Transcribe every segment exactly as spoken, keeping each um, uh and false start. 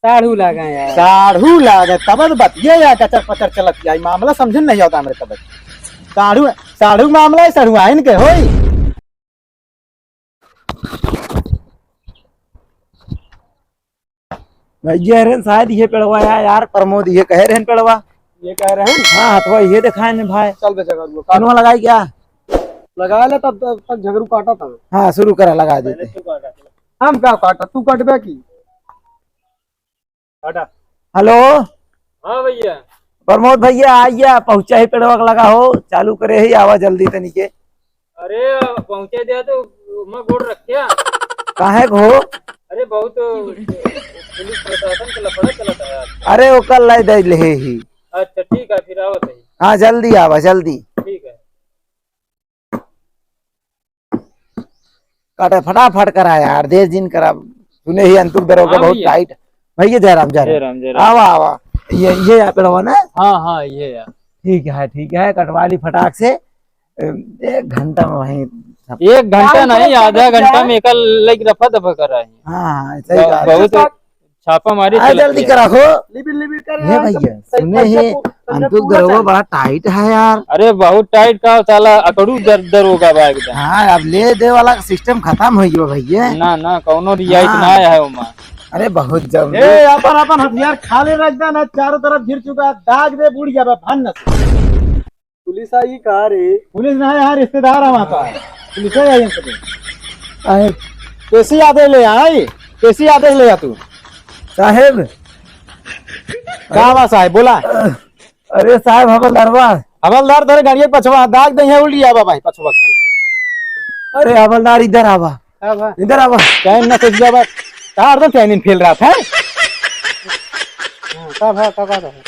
साढ़ू लागा यार। साढ़ू लागे, तब तो बतिये यार, कचर पचर चलत जाई, मामला समझे नहीं आवत हमरे तब। साढ़ू, साढ़ू मामला है, साढ़ू आइन के होई। भैया रहन शायद ये पेड़वा यार, यार प्रमोद ये कहे रहन पेड़वा। ये कह रहे हैं? हाँ, हथवा ये दिखाए ने भाई। चल बे झगड़ुआ, काट। कनवा लगाई क्या? लगा ले तब, तब तक झगड़ू काटा था। हाँ, शुरू करा, लगा देते। हम का काटा, तू कटबे की? काटा। हेलो। हाँ भैया। प्रमोद भैया, आइया, पहुँचा ही पेड़वा के लगा हो, चालू करे ही, आवा जल्दी तनी के। अरे, पहुँचे दे तो मैं गोड़ रख क्या? काहे को? अरे, बहुत पुलिस प्रशासन के लफड़ा चलत है आज। अरे, ओकर लाई दे ले ही। अच्छा, ठीक है, फिर आवत है। हाँ, जल्दी आवा, जल्दी। ठीक है। काटा, फटाफट करा यार, देर जिन करा। सुने ही अंतुक दरोगा हाँ बहुत भैया। टाइट। भैया जय राम, जय जय राम। राम, जय राम। आवा, आवा। ये, ये यहाँ पे रहो ना। हाँ, हाँ, ये यार। ठीक है, ठीक है, कटवा ली फटाक से। ए, एक घंटा में वहीं सब एक घंटा काम नहीं, करो, आधा सब घंटा जाए। में एकर लइक रफा दफा करा है। हाँ, हाँ, सही बहुत, बात है। बहुत छापा मारी हाँ, चलत जल्दी है। करा हो। लिबिर, लिबिर कर हे यार, भैया, सब सुने पैसा हैं, पू-, पैसा अंतुक पूरा दरोगा चाहिए। बड़ा टाइट है यार। अरे, बहुत टाइट का साला अकड़ू दर-, दरोगा बा एकदम। हाँ, अब ले दे वाला सिस्टम खतम हो गया भैया। ना, ना, कौनो रियायत हाँ। ना आया है ओमा। अरे, बहुत जल्दी। ए, अपन, अपन हथियार खाली रख दे ना, चारों तरफ घिर चुका है, दाग दे, बुढ़ गया बा, भन्न से। पुलिस आई का रे? पुलिस ना है, यहाँ रिश्तेदार है वहाँ का। पुलिस है यहाँ से। साहेब। कैसी आदेश ले आई? कैसी आदेश ले आ तू? साहेब। का बा साहेब, बोला। अरे साहेब, हवलदारवा। हवलदार तेरे गाड़िया के पछवा, दाग दे है, उल्टी आवा भाई, पछवा खाना। अरे हवलदार, इधर आवा। का बा? इधर आवा। चैन ना सोच जावा। तार तो चैन फेल रहा था। हाँ, का बा, का बात है?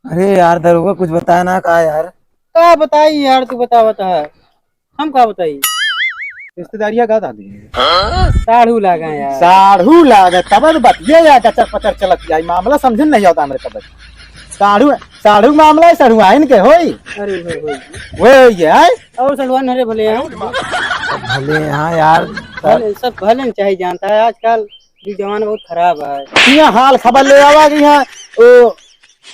अरे यार, दरोगा कुछ बताया ना का यार? का बताई यार, तू बता, बता। हम का बताई? रिश्तेदारिया का दादी? साढ़ू लागा यार। साढ़ू लागा, तब तो बतिये यार, कचर पचर चलत जाई, मामला समझे नहीं आवत हमरे तब। साढ़ू, साढ़ू मामला है, साढ़ू आइन के होई। अरे होई, होई। वे होई है। और सड़ुआ नरे भले हैं। भले हाँ यार। भले, सब भले न चाहे जानता है, आजकल ये जमाना बहुत खराब है। यहाँ हाल खबर ले आवा कि यहाँ, ओ,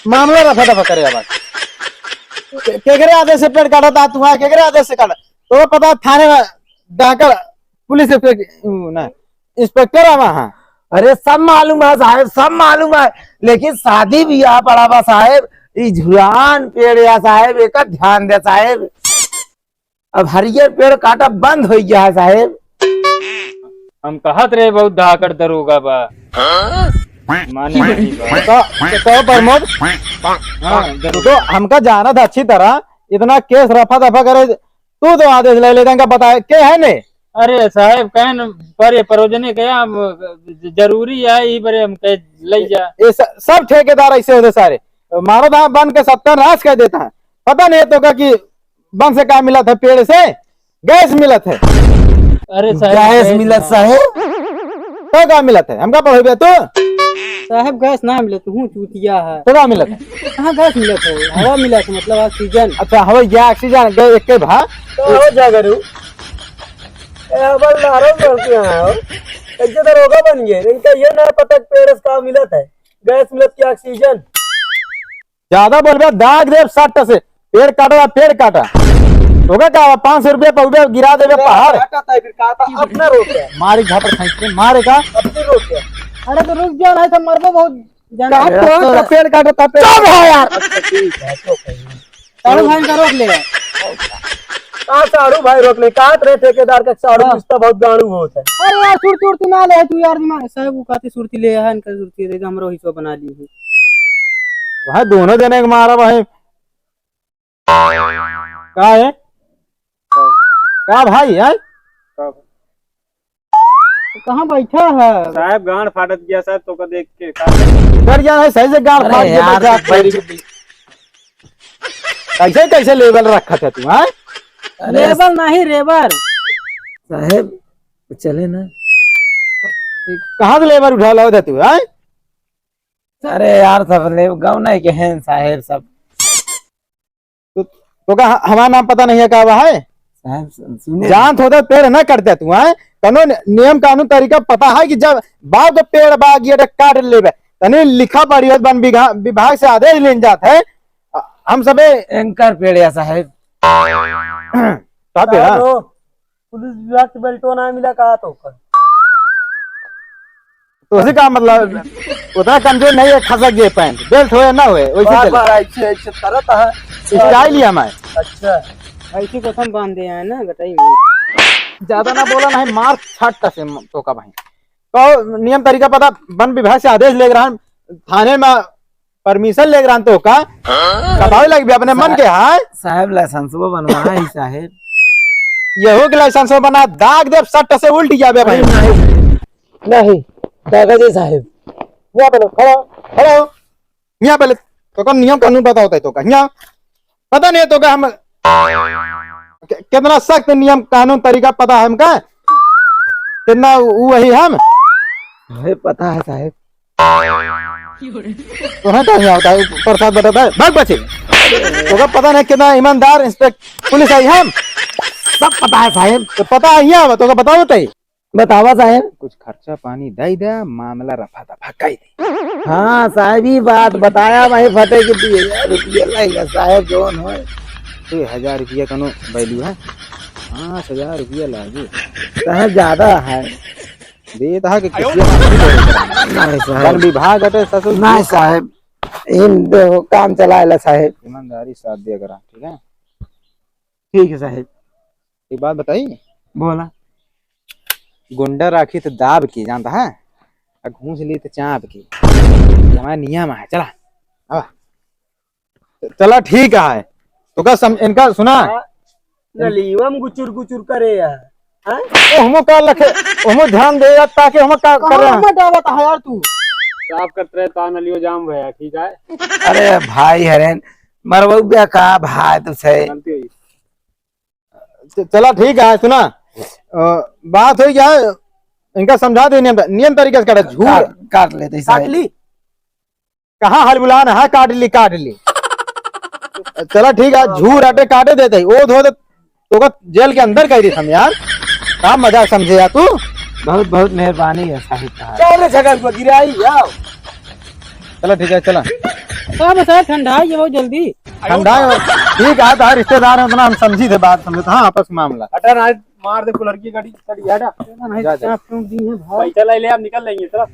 मामला रफा दफा करे आवा। के-, केकरे आदेश से पेड़ काटत आ तू, हाँ, केकरे आदेश से काटत? तो पता थाने में डाकर पुलिस इंस्पेक्टर, उ, ना, इंस्पेक्टर आवा, हाँ। अरे सब मालूम है साहेब, सब मालूम है, लेकिन शादी बियाह पड़ा बा साहेब, ई झुरान पेड़ या साहेब, एकर ध्यान दे साहेब। अब हरियर पेड़ काटा बंद हो गया है साहेब। हम कहत रहे बहुत धाकड़ दरोगा बा। माने नहीं बा। तो, तो प्रमोद, हाँ, दरोगा। तो हमका जानत है अच्छी तरह, इतना केस रफा दफा करे, तू तो आदेश ले ले, इनका बताए, के है ने? अरे साहेब, कहन पर ये परोजने के हम जरूरी है, ई बरे हम कह ले जा। ये स-, सब ठेकेदार ऐसे होते सारे, मारो धाम बन के सत्यानाश कर देता है। पता नहीं तो का कि बन से का मिलत है, पेड़ से गैस मिलत है। अरे साहेब, गैस गैस मिलत ना। साहेब? तो का मिलत है? हमका पढ़ेबे तू? साहेब, गैस ना मिलत, तू चूतिया है। तो का मिलत है? कहाँ गैस मिलत है? हवा मिलत है, मतलब ऑक्सीजन। अच्छा, हवा या ऑक्सीजन, गैस एक के भा। तो हो जा करू। ए, हवलदार हो, बोल के यहाँ हो। एक दरोगा बन गए, इनका ये ना पता कि पेड़ से का मिलत है, गैस मिलत की ऑक्सीजन। ज्यादा बोलबे, दाग देब सट से। पेड़ काटा, पेड़ काटा। तोका का बा, पाँच सौ रुपया पउबे, गिरा देबे पहाड़। काटा था, फिर काटा, अपना रोक है। मारे झापड़ खाई के, मारे का? अपनी रोक है। अरे तो रुक जा, नहीं तो मरबो बहुत जाना। काट तो, तो पेड़ काटा था, पेड़। चुप रहो यार। अच्छा, ठीक है, तो कहीं। साढ़ू भाई का रोक ले। का साढ़ू भाई रोक ले? काट रहे ठेकेदार का साढ़ू हाँ। रिश्ता बहुत गाड़ू होता है। अरे यार, सुरती उरती ना ले तू यार, दिमाग साहब वो कहते सुरती ले है, इनका सुरती दे दे, हमरो हिस्सा बना ली है। भाई दोनों जने के मारा भाई। का है? का भाई है? तो कहाँ बैठा है? साहब गांड फाटत गया साहब, तोका देख के का? डर गया है सही से गांड अरे फाट के यार, बैठा है। बैठ। कैसे, कैसे लेवल रखा था तू, हाँ? अरे लेवल नहीं, रेवर। साहेब, चले ना। कहाँ से लेवल उठा लाओ था तू, हाँ? अरे यार, सब ले गाँव नहीं के हैं साहेब सब। तो, तोका ह-, हमार नाम पता नहीं है का बा है? साहब, सु-, सुने। जानत होते पेड़ ना कटते तू, हैं? कौनो नि-, नियम कानून तरीका पता है कि जब बाप तो पेड़ बा, ये काट लेबे। तनी लिखा पढ़ी होत वन विघा-, विभाग से आदेश लेन जात है। अ, हम सबे एंकर पेड़ या साहेब। का पेड़ है? का हो? पुलिस विभाग से बेल्टो ना मिला का तो कर। तो उसी का मतलब, उतना कमजोर नहीं है, खसक गए पैंट, बेल्ट होए ना होए, वैसे बार चले। बार ऐसे, ऐसे करत है। स्टाइल ही हमारे। अच्छा। ऐसे कसम बांध दे है ना, गटाई में। ज्यादा ना बोला, नहीं मार छट से म-, तोका भाई। तो नियम तरीका पता, वन विभाग से आदेश लेके रहन, थाने में परमिशन लेके रहन तोका, बतावे लग भी अपने मन के है। साहेब, लाइसेंसवा बनवा है साहेब। यहू के लाइसेंसवा बना, दाग देब सट से उल्ट जाबे भाई। नहीं, नहीं, कागज है साहेब। यहाँ पे लो, खड़ा, खड़ा हो। यहाँ पहले तोका नियम कानून पता होता है तोका। यहाँ पता नहीं है तोका हम कि-, कितना सख्त नियम कानून तरीका पता है हमका। कितना उ-, वही हम। अरे पता है साहेब। तोहे का नहीं होता है, प्रसाद बटाता है, भाग बचे। तोका पता नहीं कितना ईमानदार इंस्पेक्टर पुलिस आई हम। सब पता है साहेब। तो पता है यहाँ, तोका बताओ तो ही। बतावा साहेब। कुछ खर्चा पानी दे दे, मामला रफा दफा कर दे। हाँ साहेब, ई बात बताया भाई, फटे के दुई हजार रुपया लगेगा साहेब, जौन होए। दुई हजार रुपया कौनो value है? पाँच हजार रुपया लागे। साहेब, ज्यादा है। दे दहा के किसिया नहीं साहेब। वन विभाग हटे ससुर। नहीं साहेब, इन देखो काम चलाएला साहेब। ईमानदारी साथ दिया करा, ठीक है? ठीक है साहेब। एक बात बताई? बोला। गुंडा राखी तो दाब के, जानता है? आ घूस ली तो चाप के। हमारा नियम है, चला। आवा। चला ठीक है। तो का सम-, इनका सुना? हाँ, नलीवा में गुचुर गुचुर करे यार। हाँ? ओ, हमो का लखे, हमो ध्यान दे यार, ताकि हमो का कर रहे हैं। मत डालत है यार तू। साफ करत रहे, ता नलियो जाम भया, ठीक है? अरे भाई हरेन, मरबउबे का भाई तुझसे। गलती हुई। च-, चला ठीक है, सुना, अ, बात हो गया, इनका समझा दे नियम, नियम तरीके से काटा, झूर। काट, काट लेते हैं काट सारे। ली? कहाँ हलबुलान है, काट ली, काट ली। चला ठीक है, झूर आटे काटे देते ही, ओ धो दे, तो का जेल के अंदर कह दी हम यार, का मजाक समझे यार तू? बहुत, बहुत मेहरबानी है साहिब साहब। चल रे झगड़ को गिराई, आओ। चला ठीक है, चला। का बस यार, ठंडा है ये बहुत जल्दी। ठंडा है, ठीक है, तो हर रिश्तेदार है, उतना हम समझी थे, बात समझे थे, हाँ, आपस में मामला। हटा ना, मार दे कुलर की गाड़ी, चल, हटा। नहीं, जा, जा। चाप चूप दी है भाई। पैसा ले ले, हम निकल लेंगे, चला।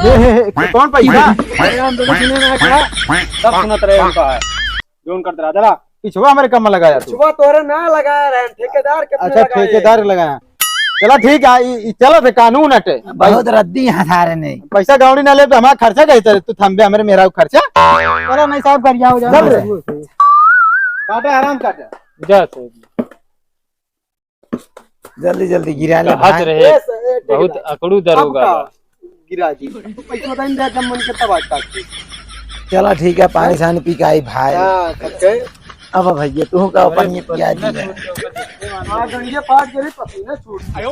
ये, ये, ये, कौन पैसा? अरे, हम दोनों सुने ना, क्या? सब सुनत रहे उनका है। जोन करत रहा, चला। पिछवा हमारे कम लगाया तू। पिछवा तोरे ना लगाया रहे, ठेकेदार के अपने अच्छा, लगाए। ठेकेदार लगाया। चला ठीक है, ई, ई चलत है कानून हटे। बहुत रद्दी हंसा रहे ने। पैसा गौड़ी ना ले तो हमारा खर्चा कैसे चले? तू थम्बे हमारे मेरा खर्चा। चलो नहीं साहब, घर जाओ, जाओ। चल रे। काटा, आराम काटा। जा तू। जल्दी जल्दी गिरा ले कहत भाई। रहे, ए, स-, ए, बहुत ठेकेदार। अकड़ू दरोगा अब का? बा। गिरा दी। तो पैसा बताइन दे, जब मन के तब आज काट दे। चला ठीक है, पानी सानी पी के आई भाई। हाँ, सबके। अब भैया, तू का अरे, पानी पिया दिया। हाँ, गंजे पाट के भी पसीना छूट गया।